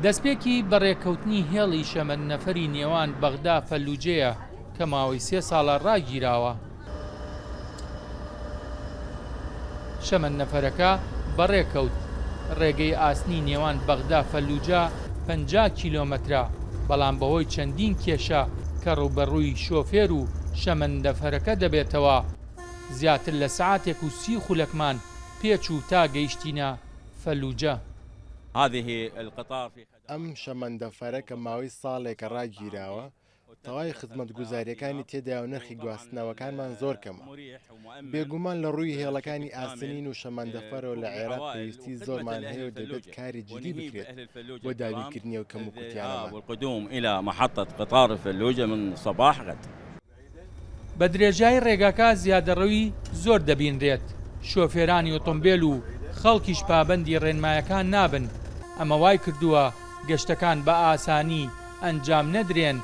دەستپێکی بەڕێکەوتنی هێڵی شەمەندنەفەری نێوان بەغدا فەلوجەیە کە ماوەی سێ ساڵە ڕاگیراوە. شەمەندنەفەرەکە بەڕێکەوت، ڕێگەی ئاسنی نێوان بەغدا فەلوجە 50 کیلۆمەترە، بەڵام بەهۆی چەندین کێشە کە ڕووبەڕووی شۆفێر و شەمەندەفەرەکە دەبێتەوە، زیاتر لە سەعاتێک و سی خولەکمان پێچوو تا گەیشتینە فەلوجە. ئەم شەمەندەفەرە کە ماوەی ساڵێکە ڕاگیراوە، تەواوی خزمەتگوزارییەکانی تێدایە و نرخی گواستنەوەکانمان زۆر کەمە. بێگومان لە ڕووی هێڵەکانی ئاسنین و شەمەندەفەرەوە لە عێراق پێویستی زۆرمان هەیە و دەبێت کاری جدی بکرێت بۆ دابینکردنی ئەو کەموکورتیانەمان. بە درێژایی ڕێگاکە زیادەڕەوی زۆر دەبینرێت، شۆفێرانی ئۆتۆمبێل و خەڵکیش پابەندی ڕێنمایەکان نابن، ئەمە وایکردووە گەشتەکان بە ئاسانی ئەنجام نەدرێن،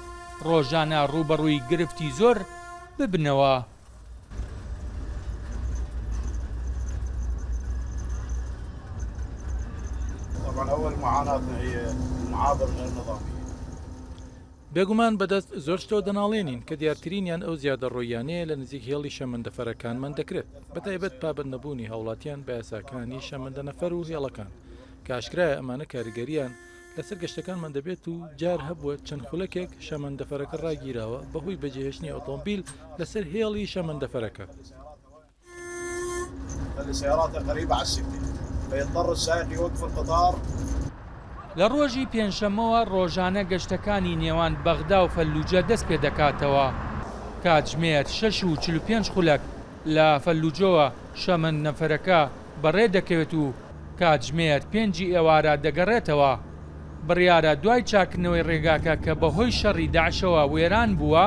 ڕۆژانە ڕووبەڕووی گرفتی زۆر ببنەوە. بێگومان بەدەست زۆر شتەوە دەناڵێنین کە دیارترینیان ئەو زیادەڕۆییانەیە لە نزیک هێڵی شەمەندەفەرەکانمان دەکرێت، بەتایبەت پابەندنەبوونی هاوڵاتیان بە یاساکانی شەمەندەنەفەر و هێڵەکان، کە ئاشکرایە ئەمانە کاریگەرییان لەسەر گەشتەکانمان دەبێت و جار هەبووە چەند خولەکێک شەمەندەفەرەکە ڕاگیراوە بەهۆی بەجێهێشتنی ئۆتۆمبیل لەسەر هێڵی شەمەندەفەرەکە. لە ڕۆژی پێنجشەممەوە ڕۆژانە گەشتەکانی نێوان بەغدا و فەلوجە دەستپێدەکاتەوە. کاتژمێر 6:45 خولەک لە فەلوجەوە شەمەندنەفەرەکە بەڕێدەکەوێت و کاتژمێر پێنجی ئێوارە دەگەڕێتەوە. بڕیارە دوای چاککردنەوەی ڕێگاکە کە بەهۆی شەڕی داعشەوە وێران بووە،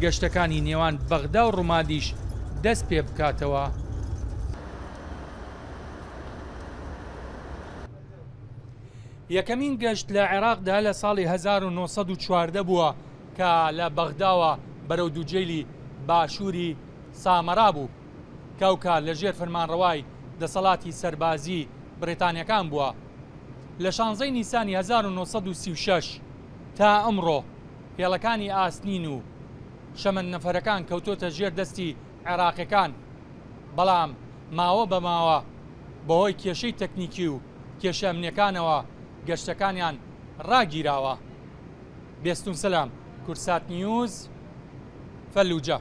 گەشتەکانی نێوان بەغدا و ڕومادیش دەست پێبکاتەوە. یەکەمین گەشت لە عێراقدا لە ساڵی 1914 بووە کە لە بەغداوە بەرەو دوجەیلی باشووری سامەرا بوو کە ئەوکات لەژێر فەرمانڕەوای دەسەڵاتی سەربازی بڕیتانیەکان بووە. لە شانزەی نیسانی 1936 تا ئەمڕۆ هێڵەکانی ئاسنین و شەمەندنەفەرەکان کەوتۆتە ژێر دەستی عێراقیەکان، بەڵام ماوە بە ماوە بەهۆی کێشەی تەکنیکی و کێشە ئەمنیەکانەوە گەشتەکانیان ڕاگیراوە. بێستون سەلام، کوردسات نیوز، فەلوجە.